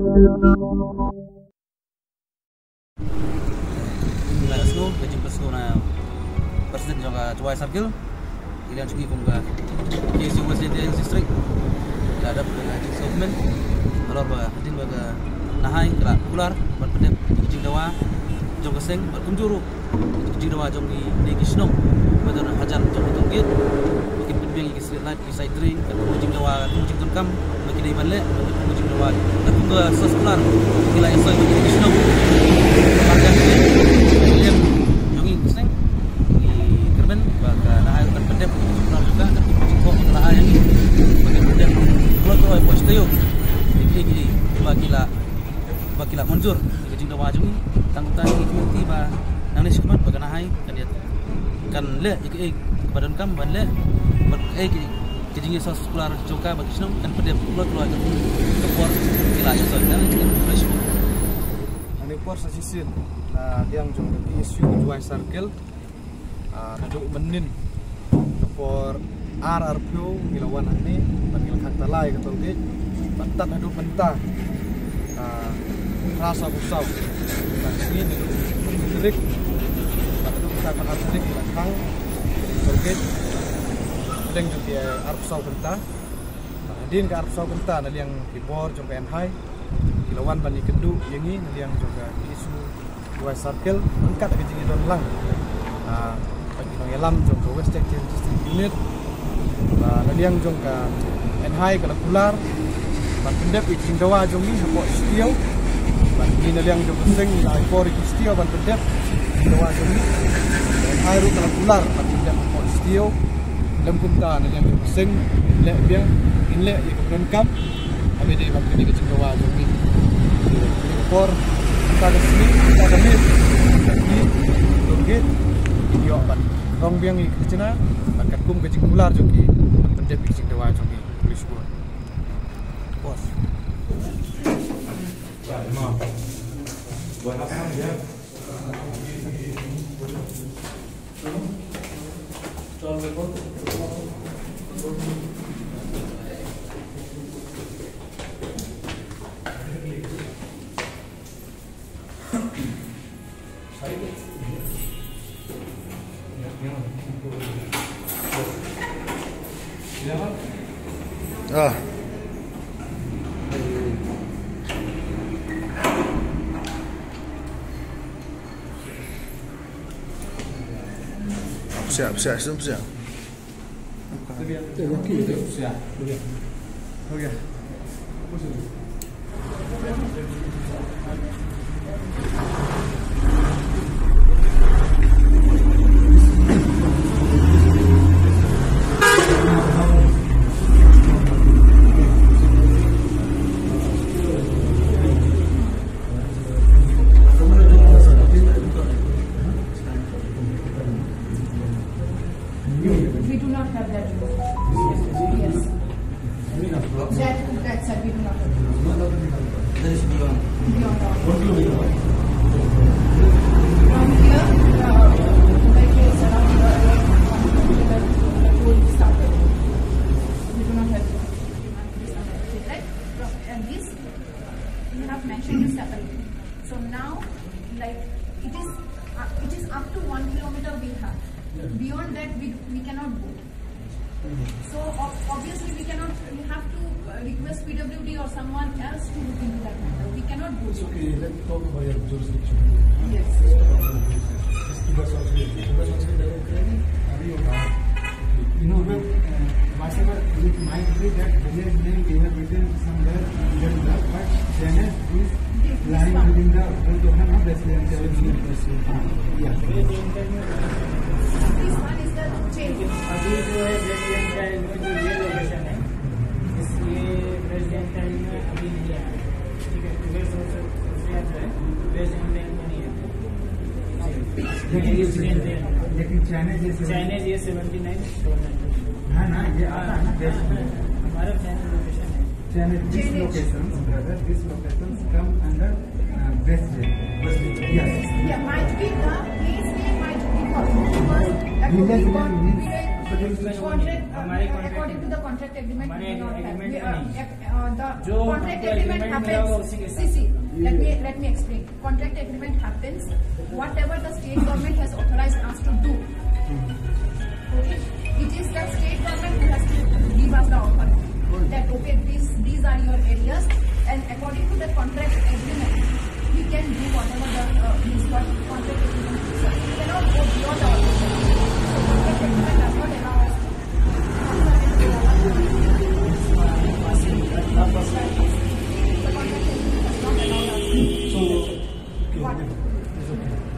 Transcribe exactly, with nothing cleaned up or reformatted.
Nga la sngewbha ka jingpynsngew na President jong ka Jowai Circle. Ïa la jong ngi kum ka K S U West Jaintia Hills District. La dap ka jingsngewkmen halor ba hadien ba ka Nahai ka la kular ban pyndep ka jingdawa jong ka seng bad kumjuh ruh ka jingdawa jong ngi ne ki shnong ba don hajan jong ka toll gate ba kin pynbiang ïa ki street light, ki side drain, ka kum ka jingdawa, ka kum ka jingdonkam ba ki dei ban leh, ka kum ka jingdawa, ka kum ka source kular ki la ïasoi ba ki dei ki shnong. Ba ka seng, ka liang jong ngi ka seng, ngi kyrmen ba ka Nahai kan pyndep ka source kular jong ka, ka kum ka jingkoh ka la ai ïa ngi ba kin pyndep kloi kloi, poi sha taïew ïa ki, ïa ki ba ki la ba ki la mynjur ïa ka jingdawa jong ngi. Tang kumta ngi kyrmen ba nangne shakhmat ba ka Nahai kan ïa, kan leh ïa kaei ba donkam ban leh, bad kaei ka, ka jingïasoh source kular jong ka bad ki shnong kan pyndep kloi kloi ka por ki la ïasoh. Nangne ka por sa shisien na liang jong ka K S U Jowai Circle. Ah, naduh mynnin ka por ar arphew ngi la wan hangne bad ngi la khang tala ïa ka toll gate bad tad haduh mynta, ah, phra sawphew saw ka sngi, naduh pynrek bad haduh mynta ka ar tarik ngi la khang toll gate. Pdeng jong ki arphew saw kynta. Bad hadien ka arphew saw kynta na liang ki bor jong ka Nahai ki la wan ban ïakynduh ïa ngi na liang jong ka K S U Jowai Circle ryngkat ka jingïadon lang, ah, bad ki nongïalam jong ka West Jaintia District Unit. Ba na liang jong ka Nahai ka la kular ban pyndep ïa ka jingdawa jong ngi hapoh shuh taïew. Bad ngi na liang jong ka seng ngi la ai por ïa ka shuh taïew ban pyndep ïa ka jingdawa jong ngi. Nahai ruh ka la kular ban pyndep hapoh shuh taïew. Lem kumta na liang jong ka seng, leh biang, ngin leh ïa ka donkam. Haba dei ban pyni ka jingdawa jong ngi. Ka por, ka sngi, ka miet, ka sngi, ka miet, ïoh ban rong biang ïa ka kjna bad katkum ka jingkular jong ki ban pyndep ïa ka jingdawa jong ngi. Khublei shibun. Boss. Ah. Siap, siap, siap, siap. We do not have that rule. Yes. That, that side we do not have. That is beyond. Beyond our. From here, uh, like, yes, around here, like, the whole started. We do not have that. Right? And this, you have mentioned this separately. So now, like, it is, uh, it is up to one kilometer we have. Beyond that, we, we cannot go. So, ob-, obviously, we cannot, we have to, uh, request P W D or someone else to look into that matter. We cannot go. It's okay, let's talk about your jurisdiction. Yes. Let's talk about your jurisdiction. Is Tibas also here? Tibas also here? Are you? You know, well, uh, whatever it might be, that village name we have written somewhere in the, but Jainaj is lying within the Bhutohan of West Jaintia. Yeah. This one is the change. अभी जो है, वेस्ट जैंटाइल में जो ये लोकेशन है, इस, ये वेस्ट जैंटाइल में अभी नहीं आया। ठीक है, टुडे सोर्स, सोर्स जो है, वेस्ट जैंटाइल में नहीं आया। लेकिन ये, लेकिन चाइना जैसे चाइना ये सेवेंटी नाइन। हाँ ना, ये आता है ना, वेस्ट में। हमारा चाइना लोकेशन है। Jainaj, these locations, brother, these locations come under, uh, West Jaintia. Yes. Yeah, might be the place name might be different because that would be one village. Contract, uh, according to the contract agreement, we do not have. We, uh, uh, the contract agreement happens. See, see, let me, let me explain. Contract agreement happens. Whatever the state government has authorized us to do, okay, it is the state government who has to give us the offer that, okay, these, these are your areas, and according to the contract agreement, we can do whatever the, uh, means what contract agreement is. We cannot go beyond the offer. So contract agreement does not allow us to. So, okay, it's okay.